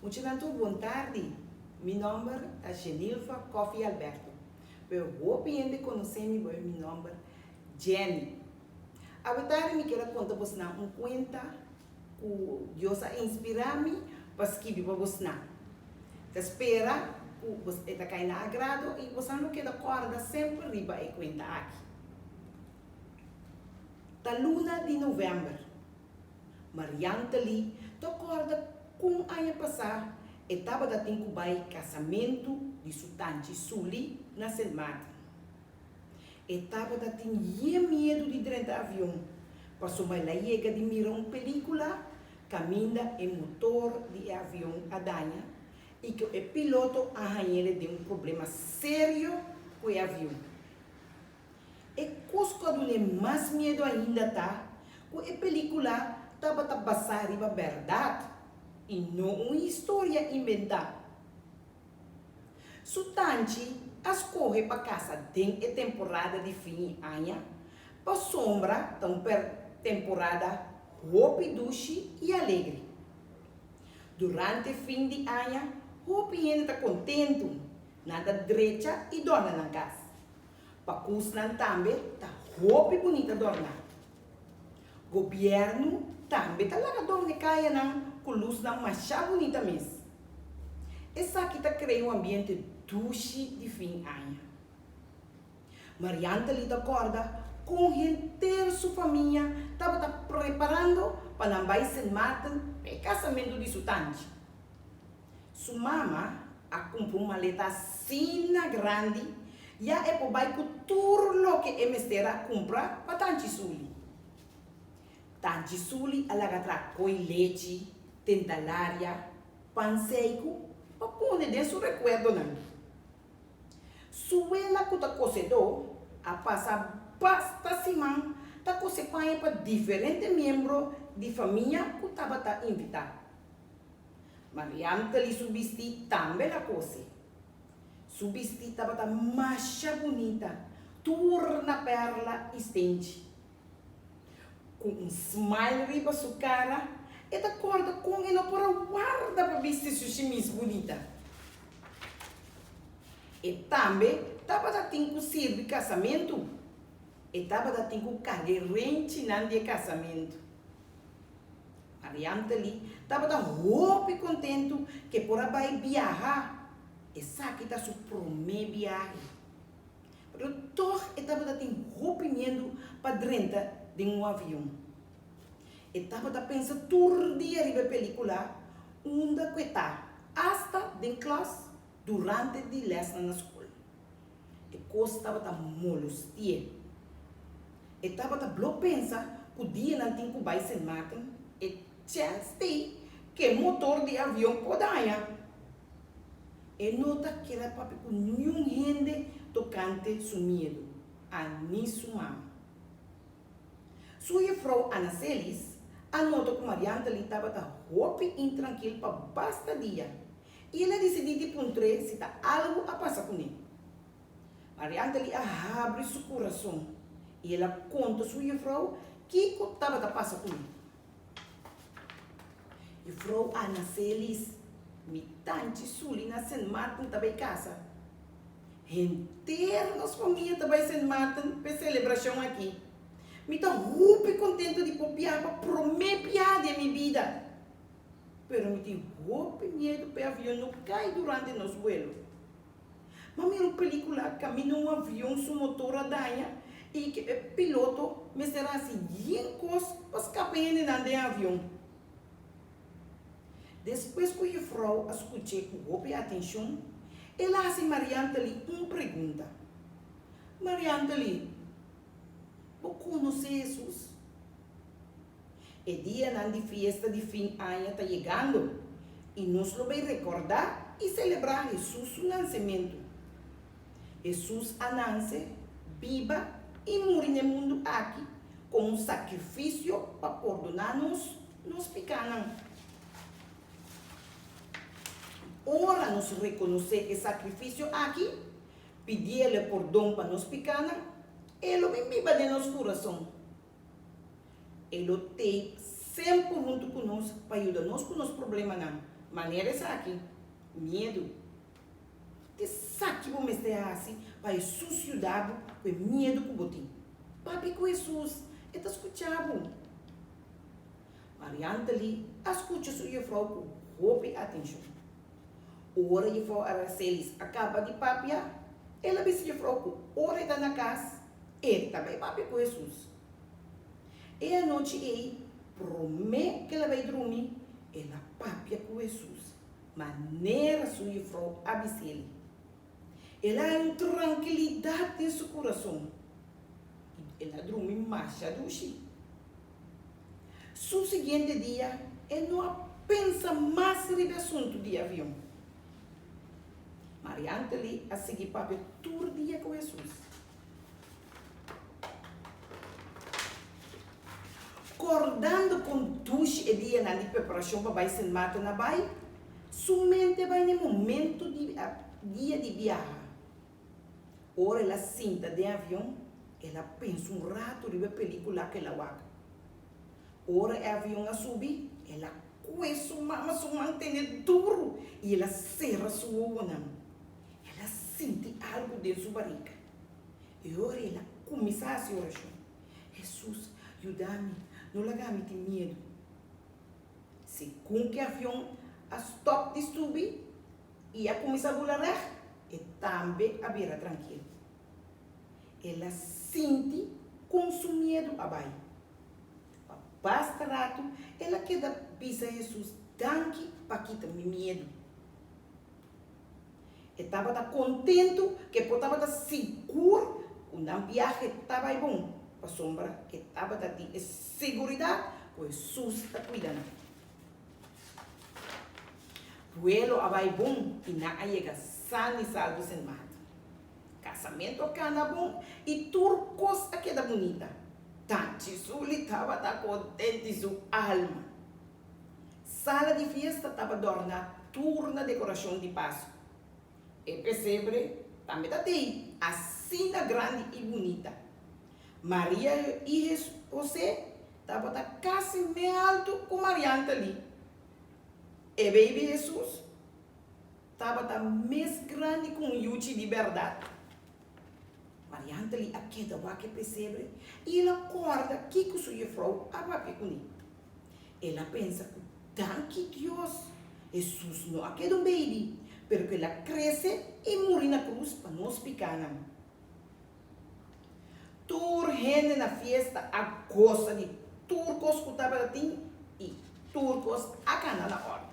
Muchanan tur bon tardi. Mi nomber ta Genilva Koffie Alberto, pero hopi hende konosé mi boe mi nomber Jenny. Awe tardi mi kier a konta bosnan un kuenta ku Dios a inspirá mi pa skibi pa bosnan. Ta spera ku bos e ta kai na agrado i bosnan lo keda kòrda semper riba e kuenta aki. Ta luna di novèmber. Marianteli ta kòrda kon aña pasá e tabata tin ku bai kasamentu di su tanchi Suli na Sint Maarten. E tabata tin yen miedu di drenta avion pasobra el a yega di mira un pelíkula kaminda e motor di e avion a daña i ku e piloto a hañ'el den un problema serio ku e avion. E kos ku a dun'é mas miedu ainda ta ku e pelíkula tabata basá riba bèrdat i no un historia inventá. Su tanchi a skohe pa kasa den e temporada di fin i aña pasobra ta un temporada hopi dushi i alegre. Durante fin di aña hopi hende ta kontentu, nan ta drecha i dòrna nan kas. Pakusnan tambe ta hopi bunita dòrná. Gobièrnu tambe ta laga dòrna e kayanan ku lusnan masha bunita mes. Esaki ta krea un ambiente dushi di fin aña. Marianteli ta kòrda kon henter su famia tabata preparando pa nan bai Sint Maarten pa e kasamentu di su tanchi. Su mama a kumpra un maleta asina grandi ya e por bai ku tur loke e mester a kumpra pa Tanchi Suli. Tanchi Suli a laga traha koi lechi, tentalaria, pan seiku pa pone den su rekuerdonan. Su wela ku ta kosedó a pasa basta siman ta kose paña pa diferente miembro di famia ku tabata invitá. Marianteli su bistí tambe la kose. Su bistí tabata masha bunita, tur na pèrla i stenchi. Ku un smile riba su kara, e ta kòrda kon e no por a warda pa bisti su shimis bunita. E tambe tabata tin ku sirbi kasamentu. E tabata tin ku karga e renchinan di e kasamentu. Marianteli tabata hopi kontentu ke por a bai biaha. Esaki ta su promé biahe. Pero tòg e tabata tin hopi miedu pa drenta den un avion. E tabata pensa tur dia riba e pelíkula unda ku e ta, asta den klas durante di lèsnan na skol. E kos tabata molosti'é. E tabata blo pensa ku dia nan tin ku bai Sint Maarten, e chèns t'ei ku e motor di avion por daña. E no ta keda papia ku niun hende tokante su miedu, a ni su mama. Su jefrou Anacelis a nota ku Marianteli tabata hopi intrankil pa basta dia i el a disidí di puntr'é si ta algu a pasa kuné. Marianteli a habri su kurason i el a konta su jefrou kiko tabata pasa kuné. Jefrou Anacelis, Mi tanchi Suli na Sint Maarten ta bai kasa. Henter nos famia ta bai Sint Maarten p'e selebrashon aki. Mi ta hopi kontentu di por biaha pa promé biaha den mi bida. Pero mi tin hopi miedu p'e avion no kai durante nos vuelo. M'a mira un pelicula caminda un avion su motor a daña y cu e piloto mester haci yen cos pa scapa e hendenan den avion. Despues cu juffrouw a scuch'é cu hopi atencion, el a haci Marianteli un pregunta, Marianteli, bo conoce Jesus? E dianan di fiesta di fin aña ta yegando i nos lo bay rekordá i selebrá Hesus su nansementu. Hesus a nanse, biba i muri n'e mundu aki komo un sakrifisio pa pordoná nos nos pikánan. Ora nos rekonosé e sakrifisio aki, pidiel e pordon pa nos pikánan, e lo bin biba den nos kurason. E lo tei semper huntu ku nos pa yuda nos ku nos problemanan. Manera esaki, miedu. Te sa ki bo mester hasi pa Hesus yuda bo ku e miedu ku bo tin. Papia ku Hesus, e ta skucha bo. Marianteli a skucha su yefrou ku hopi atenshon. Ora yefrou Aracelis a kaba di papia, el a bisa yefrou ku ora e ta na kas, e ta bai papia ku Hesus. E anochi ei, promé ku el a bai drumi, el a papia ku Hesus manera su yefrou a bis'el. El a haña un trankilidat den su kurason i el a drumi masha dushi. Su siguiente dia e no a pensa mas riba e asuntu di avion. Marianteli a sigui papia tur dia ku Hesus. Kordando kon dushi e dianan di preparashon pa bai Sint Maarten a bai, su mente a bai na e momentu di dia di biaha. Ora el a sinta den avion, el a pensa un ratu riba e pelikula ku el a wak. Ora e avion a subi, el a kue su mama su man tene duru i el a sera su wowonan. El a sinti algu den su barika. E ora el a kuminsá hasi orashon, Hesus, yuda mi, no laga mi tin miedu. Segun ku e avion a stòp di subi i a kuminsá bula règ, e tambe a bira trankil. El a sinti kon su miedu a bai. Pa basta ratu el a keda bisa Hesus danki pa kita mi miedu. E tabata kontentu ku e por tabata sigur ku nan biahe ta bai bon, pasobra e tabata tin e seguridat ku Hesus ta kuida nan. Buelo a bai bon i nan a yega san i salvo Sint Maarten. Kasamentu a kana bon i tur kos a keda bunita. Tanchi Zuli tabata kontentu di su alma. Sala di fiesta taba dòrná tur na dekorashon di Pasku. E pesebre tambe ta tei asina grandi i bunita. Maria i Hosé tabata kasi me altu ku Marianteli. E beibi Hesus tabata mes grandi ku un yuchi di bèrdat. Marianteli a keda wak e pesebre i el a kòrda kiko su yefrou a papia kuné. El a pensa ku danki Dios, Hesus no a keda un beibi, pero ku el a krese i muri na krus pa nos pikánan. Tur hende na fiesta a gosa di tur kos ku tabata tin i tur kos a kana na òrdu.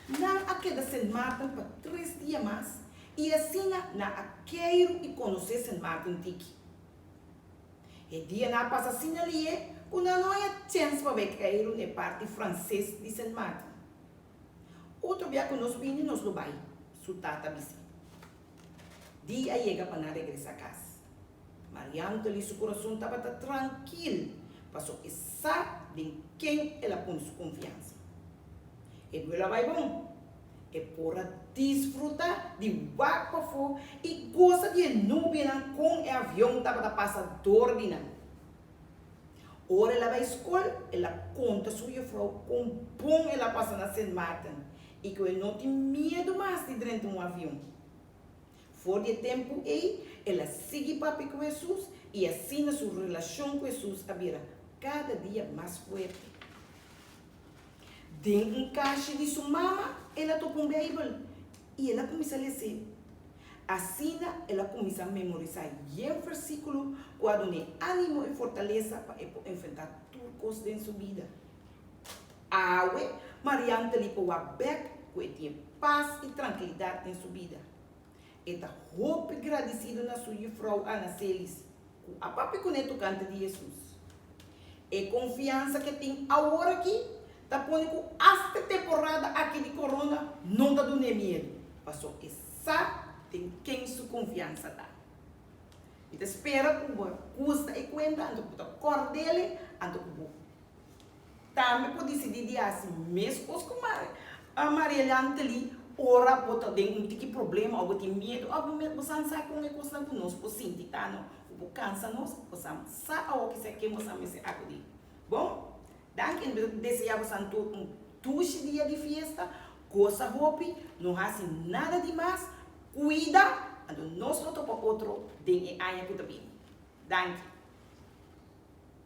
Nan a keda Sint Maarten pa tres dia mas i asina nan a keiru i konosé Sint Maarten tiki. E dianan a pasa asina lié ku nan no haña chèns pa bai keiru na e parti franses di Sint Maarten. Otro bia ku nos bini nos lo bai, su tata bis'é. Dia a yega pa nan regresá kas. Mariantoli su kurason tabata trankil paso e sa den ken el a pone su konfiansa. E duelo a bai bon. E por a disfruta di wak pafó i gosa di e nubianan kon e avion tabata pasa dor di nan. Ora el a bai skol, el a konta su jufrou kon bon el a pasa na Sint Maarten i ku e no tin miedu mas di drenta un avion. For di e tempu ei, el a sigui papia ku Hesus i asina su relashon ku Hesus a bira kada dia mas fuerte. Den un kashi di su mama, el a topa un Beibel i el a kuminsá les'é. Asina el a kuminsá memorisá yen versíkulo ku a dun'é ánimo i fortalesa pa e por enfrentá tur kos den su bida. Awe, Marianteli por wak bèk ku e tin e pas i trankilidat den su bida. E ta hopi gradisidu na su yufrou Ana Celis ku a papia kuné tokante di Hesus. E konfiansa ku e tin awor aki ta pone ku asta e temporada aki di korona no ta dun'é miedu, paso e sa den ken su konfiansa ta. Mi ta spera ku bo a gusta e kuenta anto ku bo ta kòrd'el anto ku bo Tambe por disidí di hasi meskos ku Marielanteli ora bo ta den un tiki problema òf bo tin miedu òf bo san sa kon e kosnan ku nos por sinti ta no ku bo kansa nos bo sa sa awor kisa ken bo sa mester akudí. Bon. Danki, mi ta desea boso tur un dushi dia di fiesta, gosa hopi, no hasi nada di mas, cuida, anto nos lo topa otro den e aña cu ta bini. Danki.